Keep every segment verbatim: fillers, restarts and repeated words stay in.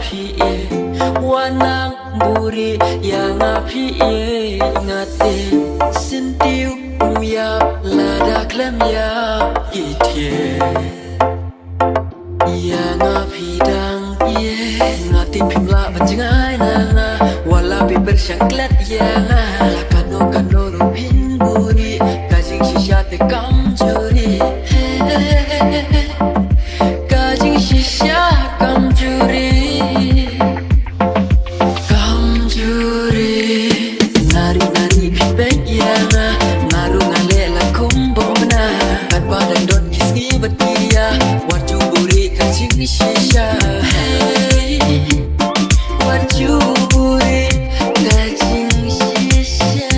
phi e, wa nang buri ïa nga phi e, nga te syntiew um ïap lada khlem ïap ki thiah. Ïa nga phi dang ïa nga, te phim lah ban jngai na nga, wat la phi pyrshang klet ïa nga. La kano kano ruh phin buri, ka jingshisha te kamjuri. Ka jingshisha kamjuri. Kamjuri. Nari nari phi peit ïa nga, nga ruh nga leh la kum bym na. Katba dang don ki sngi bad ki ïa, wat ju buri ka jingshisha. Hey, wat ju buri ka jingshisha.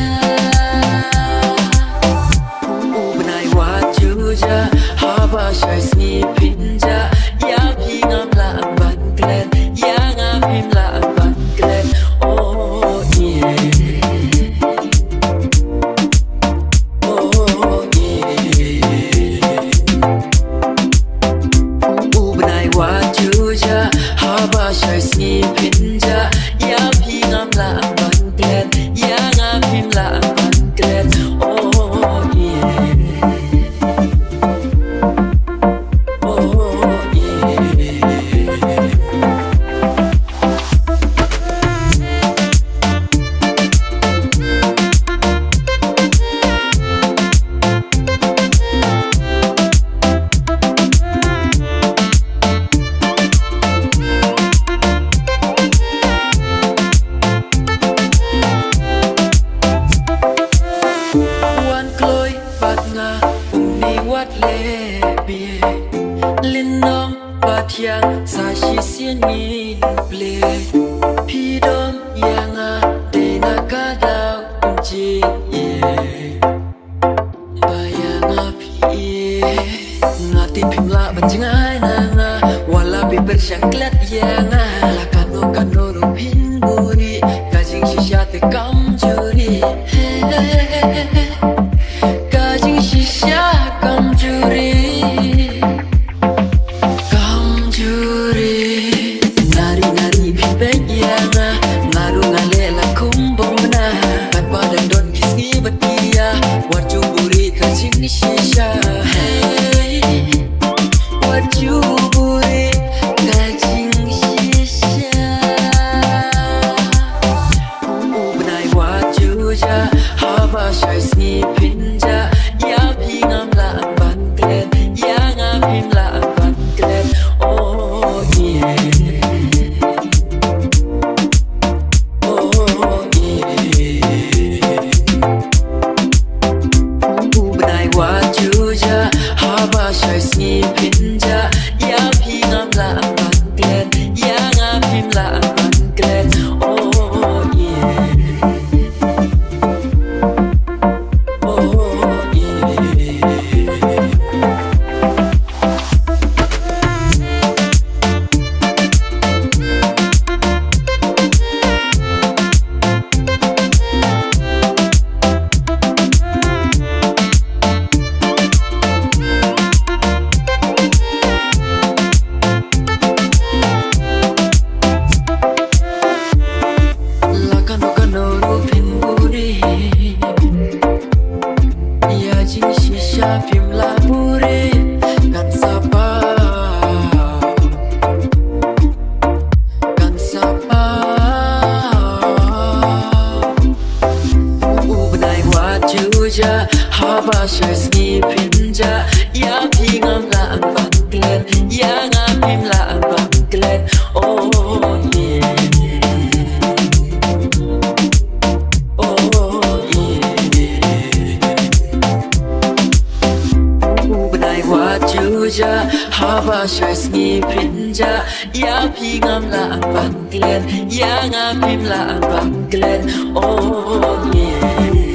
U bnai wat ju jah, haba shai sngi phin jah. Ïa phi ngam lah ban klet, ïa nga phim lah ban klet. Oh yeah. Oh yeah. U bnai wat ju jah, haba shai sngi phin jah. Ïa phi ngam lah ban klet, ïa nga phim lah ban klet. Oh yeah. Oh yeah. Wan kloi bad nga, ym dei wat leh bieit. Lynnong bad thiang sa shisien ngin plie. Phi don ïa nga dei na ka daw jingïeit. Ba ïa nga phi, nga te phim lah ban jngai na nga. Wat la phi pyrshang klet ïa nga. La kano kano ruh phin buri, ka jingshisha te kamjuri. Ka jingshisha kamjuri. Kamjuri. Nari nari phi peit ïa nga, nga ruh nga leh la kum bym na. Katba dang don ki sngi bad ki ïa, wat ju buri ka jingshisha. Hey, wat ju buri ka jingshisha. U bnai wat ju jah, haba shai sngi phin jah. Ïa phi ngam lah ban klet, ïa nga phim lah ban klet. Oh yeah. Oh yeah. U bnai wat ju jah, haba shai sngi phin jah. Ïa phi ngam lah ban klet, ïa nga phim lah ban klet. Oh yeah. Oh yeah. La kano kano ruh phin buri, ïa jingshisha phim lah buri. Kan sa pha, kan sa pha. U bnai wat ju jah, haba shai sngi phin jah. Ïa phi ngam lah ban klet, ïa nga phim lah ban klet. Oh yeah. Oh yeah. U bnai wat ju jah, haba shai sngi phin jah. Ïa phi ngam lah ban klet, ïa nga phim lah ban klet. Oh yeah.